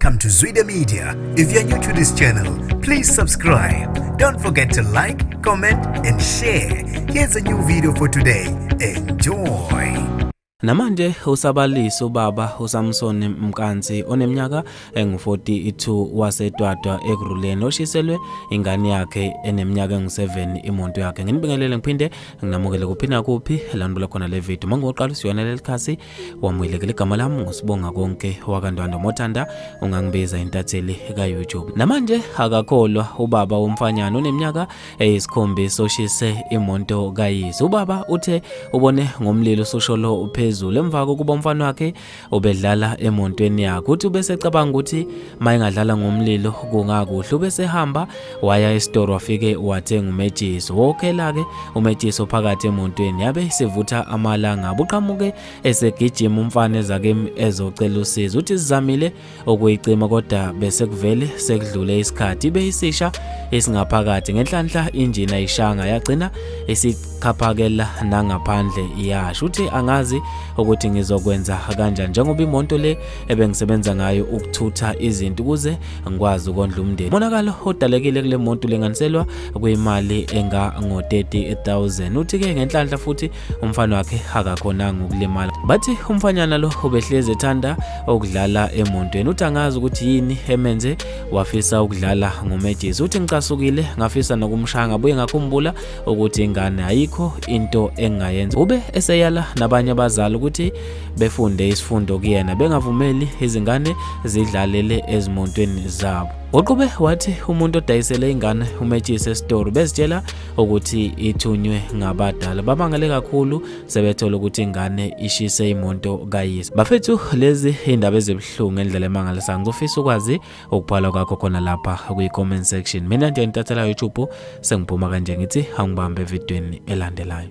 Welcome to Zwida Media. If you're new to this channel, please subscribe. Don't forget to like, comment, and share. Here's a new video for today. Enjoy. Namanje usabalisa ubaba uSamson Mkansi oneminyaka engu-42 waseDwadwa Ekurhuleni oshiselwe ingane yakhe eneminyaka engu-7 imoto yakhe. Nginibingelele ngiphinde nginamukele kuphi nakuphi la nibuka khona le video. Mangoqala usiyona leli khasi wamuyelekele igama lami ngosibonga konke wakaNdwandwe Mothanda, ungangibiza intatheli ka-YouTube. Namanje akakholwa ubaba womfanyana oneminyaka eyisikhombisa oshise imoto kayise. Ubaba uthe ubone ngomlilo sosholo phezulu emva kokuba umfana wakhe ubedlala emontweni yakhe. Uthi ubesecabanga ukuthi mayingadlala ngomlilo kungakuhle. Ubesehamba waya esitoro wafike wathenga umetshisi. Wokhela ke umetshisi phakathi emontweni yabe sivutha amalanga. Buqhamuke esegijima umfana ezake ezocela usizo. Uthi sizamile ukuyicima kodwa bese kuvele sekudlule isikhathi, ibe isisha esingaphakathi. Ngenhlanhla injini ayishanga yagcina isikhaphakela nangaphandle iyasha. Uthi angazi ukuthi ngizokwenza kanjani njengoba imoto le ebengisebenza ngayo ukuthutha izinto ukuze ngikwazi ukondla umndeni. Umonakalo odalekile kule moto linganiselwa kwimali enga ngo-30,000. Uthi ke ngenhlanhla futhi umfana wakhe akakhonanga ukulimala. Bathi umfanyana lo ubehlezi ethanda ukudlala emontweni. Uthi angazi ukuthi yini emenze wafisa ukudlala ngometshisi. Uthi ngicasukile ngafisa nokumshaya, ngabuye ngakhumbula ukuthi ingane ayikho into engayenza. Ube eseyala nabanye abazali ukuthi befunde isifundo kuyena, bengavumeli izingane zidlalele ezimontweni zabo. Uqhube wathi umuntu odayisele ingane umetshisi esitoro bezitshela ukuthi ithunywe ngabadala. Babangale kakhulu sebethola ukuthi ingane ishise imoto kayise. Bafethu, lezi indaba ezibuhlungu ngendlela emangalisayo. Ngizofisa ukwazi ukubhala kwakho khona lapha kwi-comment section. Mina nje intathela YouTube sengiphuma kanje ngithi angibambe evidweni elandelayo.